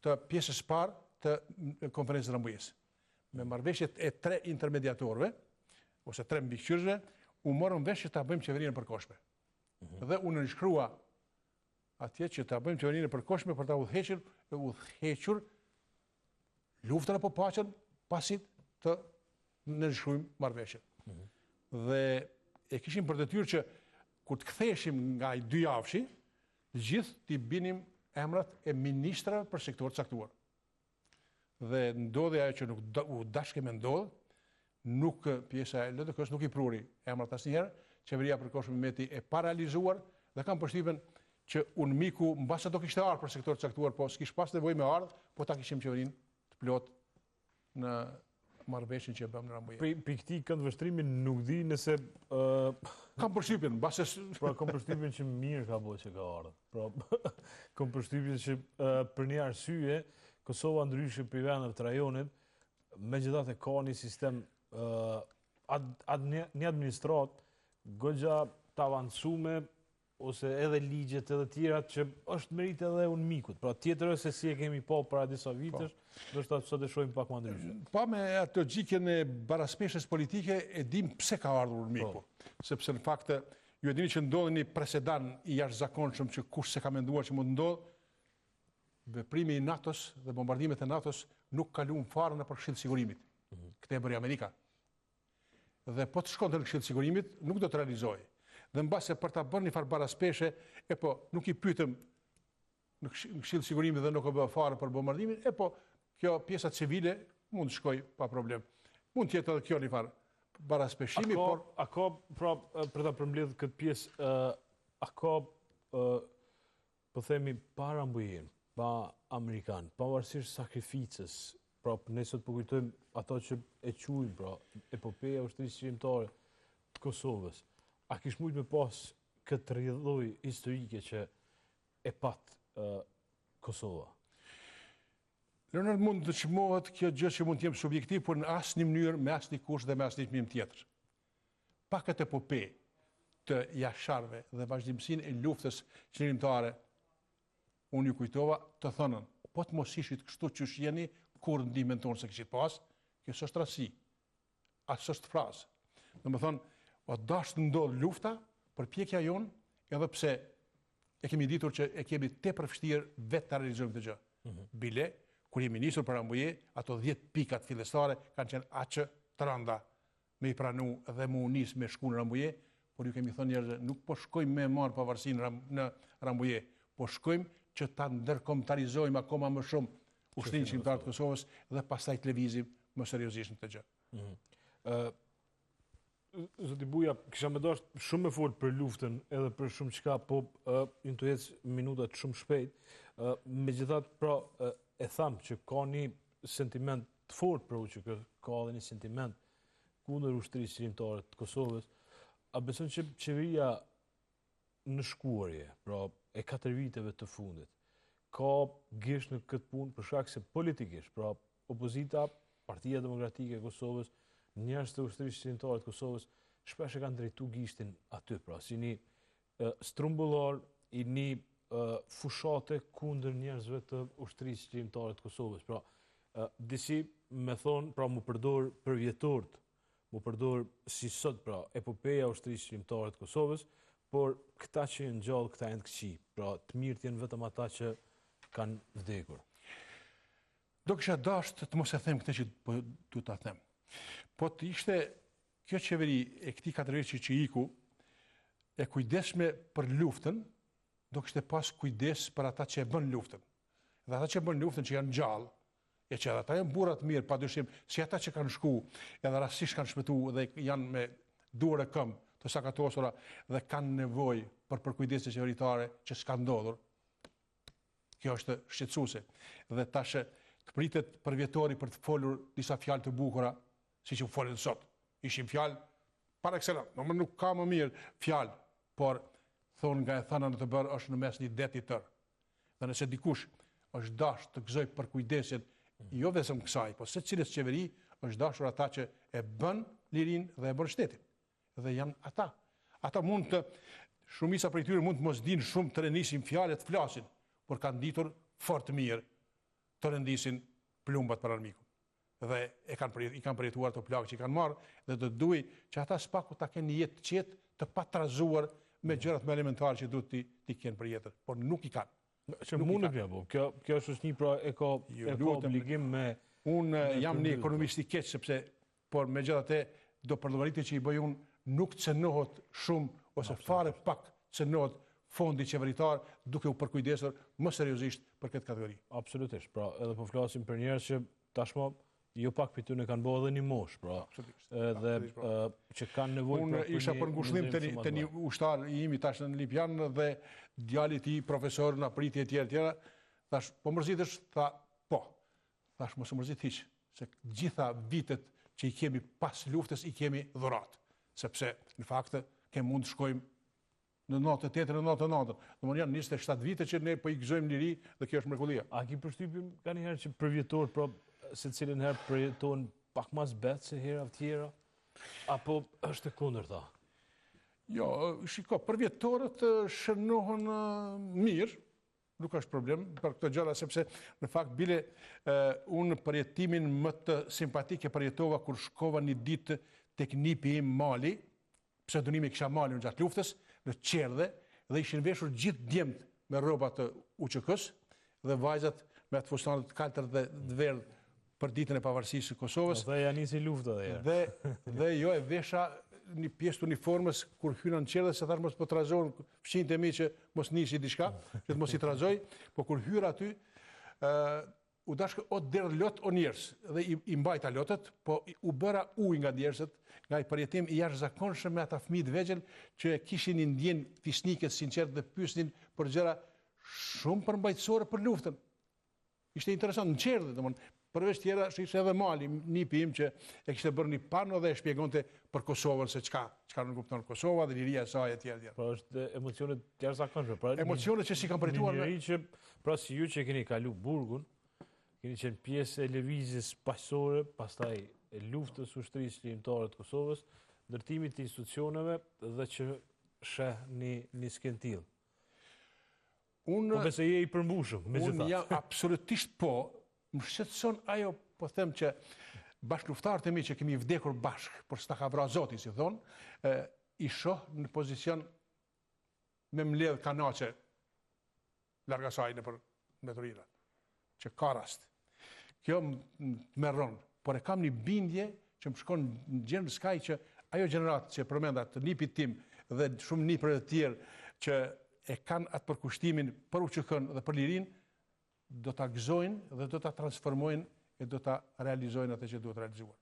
të pjesës parë të konferencës Rambujesë. Me marrëveshjet e tre intermediatorëve, ose tre mbikëqyrësve, u morëm vesh që ta bëjmë qeverinë e përkohshme. Mhm. Dhe u nënshkrua atje që ta bëjmë qeverinë e përkohshme për ta udhëhequr, udhëhequr luftën apo paqen pasi të nënshkruajmë marrëveshjen. Mm -hmm. Dhe e kishim për detyrë që kur të ktheheshim nga ai dyjavëshi, të gjithë t'i binim emrat e ministrave për sektorë të caktuar. Dhe ndodhi ajo që nuk u dashke me ndodhë, nuk pjesa e LDK-së nuk i pruri emrat asnjëherë, qeveria e përkohshme meti e parealizuar dhe kam përshtypjen që UNMIK-u mbase do kishte ardhur për sektor të caktuar, po s'kish pas nevojë me ardhë, po ta kishim qeverinë të plotë në marrëveshjen që e bëmë në Rambuje. Prej prej këtij këndvështrimi nuk di nëse ë kam përshtypjen, mbase pra kam përshtypjen që mirë ka bërë që ka ardhur. Pra kam përshtypjen që për një arsye Kosova ndryshe prej vendeve të rajonit, megjithatë ka një sistem ë ad, ad, një, një administratë goxha të avancume ose edhe ligjet edhe tjerat që është meritë edhe e UNMIK-ut. Pra tjetër është se si e kemi pa para disa po. vitesh, ndoshta sot e shohim pak më ndryshe. Pa me atë logjikën e baraspeshës politike e dim pse ka ardhur UNMIK-u. Po. Sepse në fakt ju e dini që ndodhi një precedan i jashtëzakonshëm që kush s'e ka menduar që mund të ndodhë, veprimi i NATO-s dhe bombardimet e NATO-s nuk kaluan fare nëpër Këshill të Sigurimit. Mm -hmm. Këtë e bëri Amerika. Dhe po të shkonte në Këshill të Sigurimit, nuk do të realizohej. Dhe mbase për ta bërë një farë baraspeshe, e po nuk i pyetëm në Këshill të Sigurimit dhe nuk u bë fare për bombardimin, e po kjo pjesa civile mund të shkojë pa problem. Mund të jetë edhe kjo një farë baraspeshimi, por a ka pra për ta përmbledhur këtë pjesë, a ka Po themi pa Rambujenë, pa amerikanë, pavarësisht sakrificës, pra ne sot po kujtojmë ato që e quajmë, pra epopeja e ushtrisë çlirimtare të Kosovës. A kish mujt me pas këtë rrjedhojë historike që e pat Kosova? Leonard mund të çmohet kjo gjë që mund të jem subjektiv, por në asnjë mënyrë me asnjë kusht dhe me asnjë çmim tjetër. Pa këtë epope të Jasharëve dhe vazhdimësinë e luftës çlirimtare, unë ju kujtova të thënën, po të mos ishit kështu qysh jeni, kurrë ndihmën tonë s'e kishit pas, kjo s'është rastësi, as s'është frazë. Domethënë, u dashtë të ndodhë lufta, përpjekja jonë, edhe pse e kemi ditur që e kemi tepër vështirë vetë ta realizojmë këtë gjë. Mm -hmm. Bile, kur jemi nisur për Rambuje, ato 10 pikat fillestare kanë qenë aq të randa me i pranu dhe me u nis me shku në Rambuje, por ju kemi thënë njerëzve, nuk po shkojmë me marrë pavarësinë në Rambuje, po shkojmë që ta ndërkombëtarizojmë akoma më shumë ushtrinë çlirimtare të Kosovës dhe pastaj të lëvizim më seriozisht në këtë gjë. Mm -hmm. Zoti Buja, kisha me dasht shumë me folë për luftën edhe për shumë çka, po uh, janë tu ecë minutat shumë shpejt. Uh, megjithatë, pra, uh, e thamë që ka një sentiment të fortë për UÇK, ka edhe një sentiment kundër ushtrisë çlirimtare të Kosovës. A beson që qeveria në shkuarje, pra e katër viteve të fundit, ka gisht në këtë punë për shkak se politikisht, pra opozita, Partia Demokratike e Kosovës, njerëz të ushtrisë çlirimtare të Kosovës, shpesh e kanë drejtu gishtin aty, pra si një strumbullar i një fushate kundër njerëzve të ushtrisë çlirimtare të Kosovës. Pra, disi me thonë, pra m'u përdor përvjetorët, m'u përdor si sot, pra, epopeja e ushtrisë çlirimtare të Kosovës, por këta që janë gjallë, këta janë të këqij. Pra, të mirët janë vetëm ata që kanë vdekur. Do kisha dashtë të mos e them këtë që po du ta them. Po të ishte Kjo qeveri e këtij katërvjeçi që iku, e kujdesshme për luftën, do kishte pas kujdes për ata që e bënë luftën. Dhe ata që e bënë luftën që janë gjallë, e që edhe ata janë burra të mirë, pa dyshim, si ata që kanë shku, edhe rastësisht kanë shpëtu dhe janë me duar e këmbë të sakatosura dhe kanë nevojë për përkujdesje qeveritare që s'ka ndodhur. Kjo është shqetësuese. Dhe tash të pritet përvjetori për të folur disa fjalë të bukura, siç u folën sot. Ishin fjalë par excellence, në më nuk ka më mirë fjalë, por thonë nga e thëna në të bërë është në mes një det i tërë. Dhe nëse dikush është dashur të gëzojë përkujdesjen, jo vetëm kësaj, po secilës qeveri është dashur ata që e bënë lirinë dhe e bënë shtetin. Dhe janë ata. Ata mund të, shumica prej tyre mund të mos dinë shumë të renisin fjalë të flasin, por kanë ditur fort mirë. të rendisin plumbat për armikun. Dhe e kanë përjet, i kanë përjetuar ato plagë që i kanë marrë dhe do të duhej që ata së paku ta kenë një jetë të qetë, të patrazuar me gjërat më elementare që duhet t'i t'i kenë për jetën, por nuk i kanë. Që mundet me bo. Kjo kjo shoqni pra e ka jo, e ka obligim me Unë jam një ekonomist i keq sepse por megjithatë do përllogaritje që i bëj unë nuk cenohet shumë ose fare pak cenohet fondi qeveritar duke u përkujdesur më seriozisht për këtë kategori. Absolutisht, pra edhe po flasim për njerëz që tashmë jo pak prej tyne kanë bërë edhe një moshë, pra, edhe po. që kanë nevojë Unë pra, isha për ngushëllim te një, te një ushtar i imi tash në Lipjan dhe djali i tij profesor na priti e tjera e tjera, thash po mërzitesh, tha po. Thash mos u mërzit hiç, se gjitha vitet që i kemi pas luftës i kemi dhuratë, sepse në fakt kemi mund të shkojmë në 98 në 99. Domethënë janë 27 vite që ne po i gëzojmë liri dhe kjo është mrekullia. A ki përshtypjen nganjëherë që përvjetorët, pra secilën herë përjetohen pak ma zbehtë se herave tjera, apo është e kundërta? Jo, shiko, përvjetorët shënohen mirë, nuk është problem për këto gjëra, sepse në fakt bile unë përjetimin më të simpatik e përjetova kur shkova një ditë tek nipi im Mali, pseudonimin e kisha Mali unë gjatë luftës, në çerdhe, dhe ishin veshur gjithë djemtë me rroba të UÇK-së, dhe vajzat me atë fustanet të kaltër dhe të verdhë për ditën e pavarësisë së Kosovës. Dhe ja nisi lufta dhe Dhe, dhe jo e vesha një pjesë të uniformës kur hyna në çerdhe se thash mos po trazohen fqinjtë e mi që mos nisi diçka, që të mos i trazoj, po kur hyra aty, ë u dashka o derdh lot o njersë dhe i, i mbajta lotët, po u bëra ujë nga djersët, nga ai përjetim i jashtëzakonshëm me ata fëmijë të vegjël që e kishin një ndjenjë fisnike, sinqertë dhe pyesnin për gjëra shumë përmbajtësore për luftën. Ishte interesant, në çerdhe, domethënë, përveç tjera, ishte edhe Mali, nipi im që e kishte bërë një pano dhe e shpjegonte për Kosovën se çka, çka nënkupton Kosova dhe liria e saj e tjera, tjera. Pra është emocione të jashtëzakonshme. Pra, emocione që s'i kam përjetuar. Një njeri që, pra si ju që keni kalu burgun, keni qenë pjesë e lëvizjes paqësore, pastaj e luftës ushtrisë çlirimtare të Kosovës, ndërtimit të institucioneve dhe që sheh një, një skenë të tillë. Unë Po besoj je i përmbushur, megjithatë. Unë jam absolutisht po, më shqetëson ajo, po them që bashkëluftëtarët e mi që kemi vdekur bashkë, por s'ta ka vra Zoti, si thonë, i shoh në pozicion me mbledh kanaçe larg asaj nëpër mbeturina, që ka rast. Kjo më tmerron, por e kam një bindje që më shkon gjer në skaj që ajo gjeneratë që përmenda të nipit tim dhe shumë nipërve të tjerë që e kanë atë përkushtimin për UÇK-në dhe për lirinë, do ta gëzojnë dhe do ta transformojnë e do ta realizojnë atë që duhet realizuar.